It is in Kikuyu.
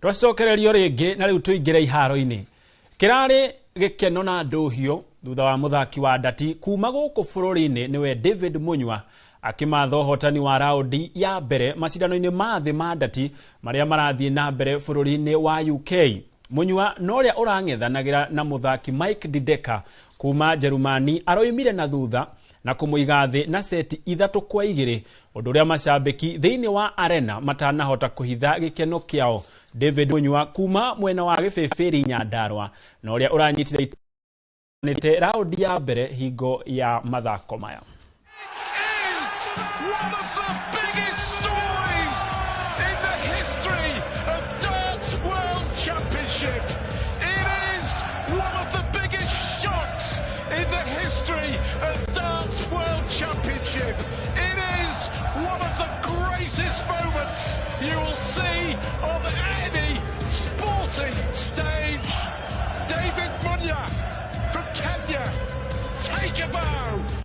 Twacokererio rĩngĩ na rĩu tũingĩre iharo-inĩ. Kĩrarĩ gĩkeno na ndũhio thutha wa mũthaki wa ndati kuma gũkũ bũrũri-inĩ nĩwe David Munyua akĩmatha ũhotani wa raundi ya mbere macindano-inĩ ma thĩ ma ndati marĩa marathiĩ na mbere bũrũri-inĩ wa UK. Munyua na ũrĩa ũrang'ethanagĩra na mũthaki Mike Dideka kuma Njerumani aroimire na thutha na kũmũiga thĩ na seti 3-2, ũndũ ũrĩa macambĩki thĩinĩ wa arena matanahota kũhitha gĩkeno kĩao. David Munyua kuma mwena wa Gĩbĩbĩri Nyandarua na ũrĩa ũranyitire nĩte raundi ya mbere hingo ya mathako maya. Is one of the biggest stories in the history of Darts World Championship. It is one of the biggest shocks in the history of Darts World Championship. It is one of the greatest moments you will see on any sporting stage. David Munya from Kenya, take a bow.